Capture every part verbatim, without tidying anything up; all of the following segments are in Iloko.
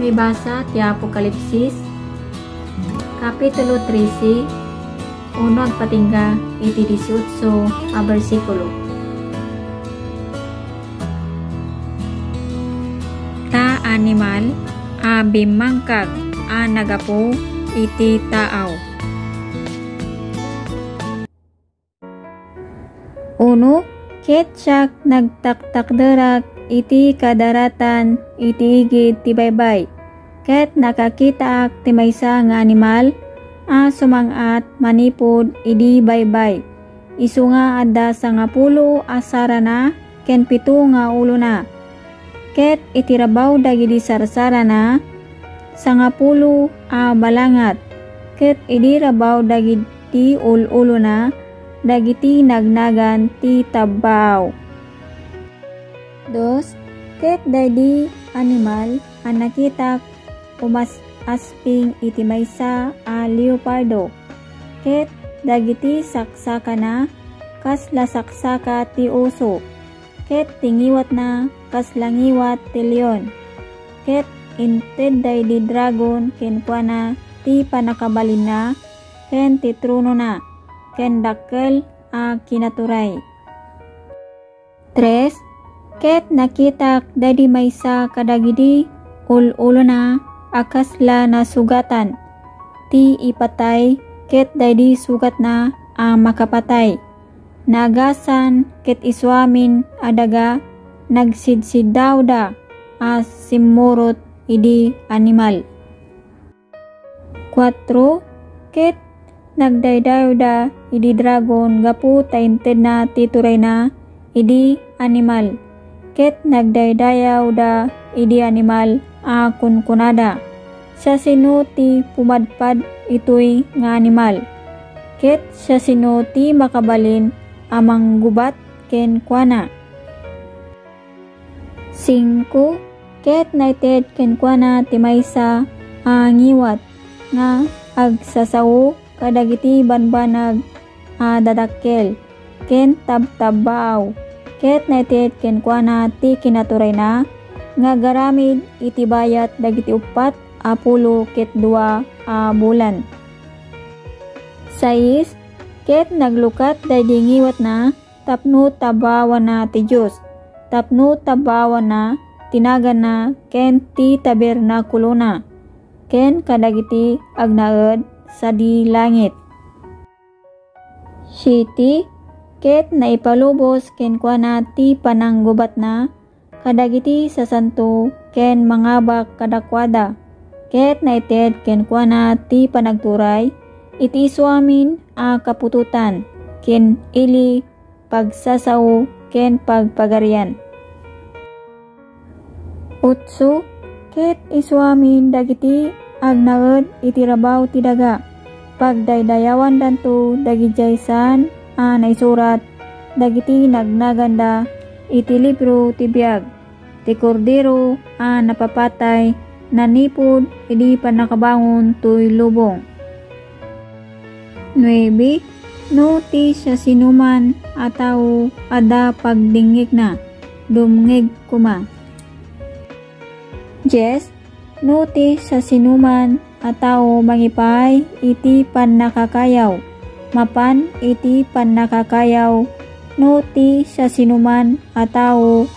Maibasa ti Apokalipsis, Kapitulo trese, uno agpatingga iti dieciocho a bersikulo. Ta animal a bimmangkag a nagapu iti taaw. Uno, ket siak nagtaktakderak iti kadaratan iti igid ti baybay, ket nakakitaak ti maysa nga animal a sumang-at manipud idi baybay. Isu nga adda sangapulo a sarana ken pito nga ulona. Ket iti rabaw dagidi sarsarana, sangapulo a balangat, ket idi rabaw dagiti ul-ulona, dagiti nagnagan ti tabbaaw. Dos, ket daydi animal a nakitak umas-asping iti maysa a leopardo, ket dagiti saksakana kasla saksaka ti uso, ket ti ngiwatna kasla ngiwat ti leon. Ket inted daydi dragon kenkuana ti pannakabalinna ken ti tronona, ken dakkel a kinaturay. Tres, ket nakitak daydi maysa kadagidi ul-ulona a kasla nasugatan ti ipatay ket daydi sugatna a makapatay. Naagasan ket isuamin a daga nagsidsiddawda a simmurot idi animal. Kuatro, ket nagdaydayawda idi dragon gapu ta intedna ti turayna idi animal, ket nagdaydayawda idi animal a kunkunada, "Siasino ti pumadpad itoy nga animal? Ket siasino ti makabalin a manggubat kenkuana?" Singko, ket naited kenkuana ti maysa a ngiwat nga agsasao kadagiti banbanag a dadakkel ken tabtabbaaw, ket naited kenkuana ti kinaturayna nga agaramid iti bayat dagiti uppat a pulo ket dua a bulan. Sais, ket naglukat daydi ngiwatna tapno tabbaawanna ti Dios, tapno tabbaawanna ti naganna ken ti tabernakulona, ken kadagiti agnaed sadi langit. Siete, ket naipalubos kenkuana ti pananggubatna kadagiti sasanto ken mangabak kadakuada, ket naited kenkuana ti panagturay iti isuamin a kaputotan ken ili pagsasao ken pagpagarian. Otso, ket isuamin dagiti agnaed iti rabaw ti daga, pagdaydayawandanto dagidiay saan a naisurat dagiti nagnaganda iti libro ti biag ti Kordero a napapatay nanipud idi pannakabangon toy lubong. Nuebe, no ti siasinoman a tao adda pagdingngegna, dumngeg koma. Dies, no ti siasinoman a tao mangipaay iti pannakakayaw, mapan iti pannakakayaw, no ti siasinoman a tao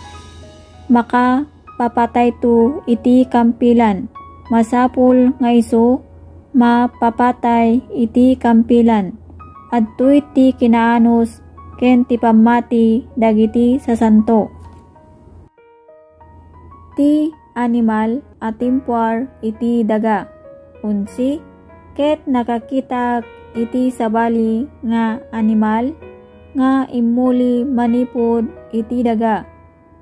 makapapatayto iti kampilan, masapul nga isu mapapatay iti kampilan. Adtoy ti kinaanus ken ti pammati dagiti sasanto. Ti animal a timpuar iti daga. Onse, ket nakakitaak iti sabali nga animal nga immuli manipud iti daga,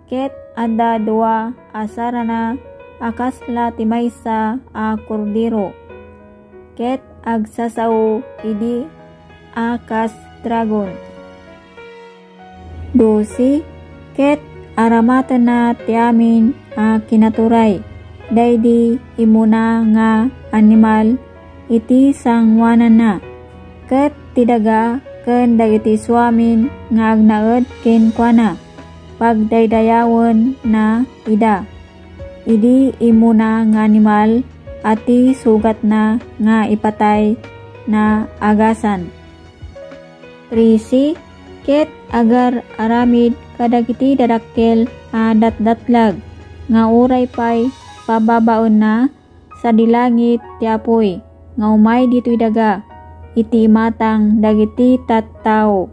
ket adda dua a sarana a kasla ti maysa a kordero, ket agsasao idi a kas dragon. Dose, ket aramatenna ti amin a kinaturay daydi immuna nga animal iti sangoananna, ket ti daga ken dagiti suamin nga agnaed kenkuana, pagdaydayawenna ida. idi immuna nga animal a ti sugatna nga ipatay na agasan. Trese, ket agar-aramid kadagiti dadakkel a datdatlag nga uray pay pababaenna, sadi langit ti apuy nga umay ditoy daga iti imatang dagiti tattao.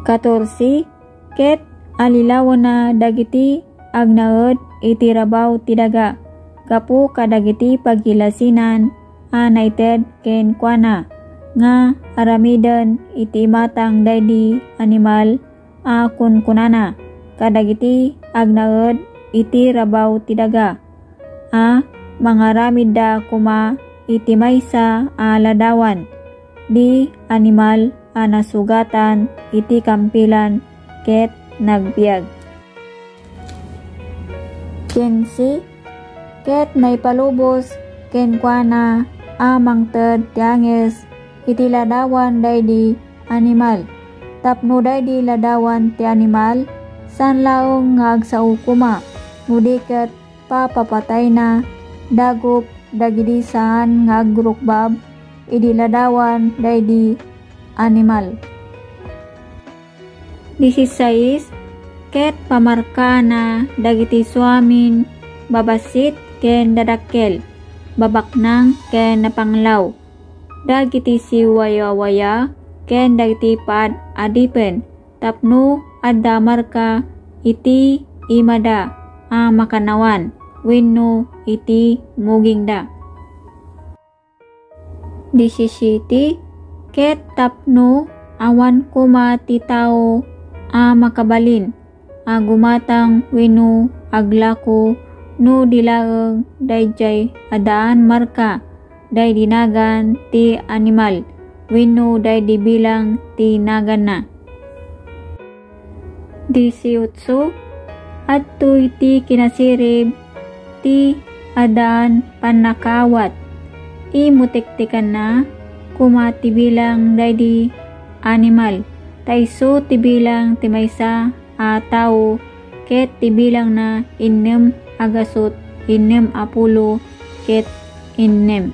Katorse, ket allilawenna dagiti agnaed iti rabaw ti daga gapu kadagiti pagilasinan a naited kenkuana nga aramiden iti imatang daydi animal a kunkunana kadagiti agnaed iti rabaw ti daga a mangaramidda koma iti maysa a ladawan di animal a nasugatan iti kampilan ket nagbiag. Kense, ket naipalubos kenkuana a mangted ti anges iti ladawan daydi animal, tapno daydi ladawan ti animal, saan laeng nga agsao koma, no di ket papapatayna, dagup dagidi saan nga agrukbab idi ladawan daydi animal. Disisais, ket pamarkaana dagiti suamin, babassit ken dadakkel, babaknang ken napanglaw, dagiti siwayawaya ken dagiti paad a dipen, tapno adda marka iti imada a makannawan wenno iti mugingda. Disisiete, ket tapno awan koma ti tao a makabalin a gumatang wenno aglako no di laeng daydiay a daan marka daydi nagan ti animal wenno daydi bilang ti naganna. Disiotso, adtoy ti kinasirib ti addaan pannakaawat. Imo tektekanna koma ti bilang daydi animal, ta isu ti bilang ti maysa a tao, ket ti bilangna innem a gasut innem a pulo ket innem.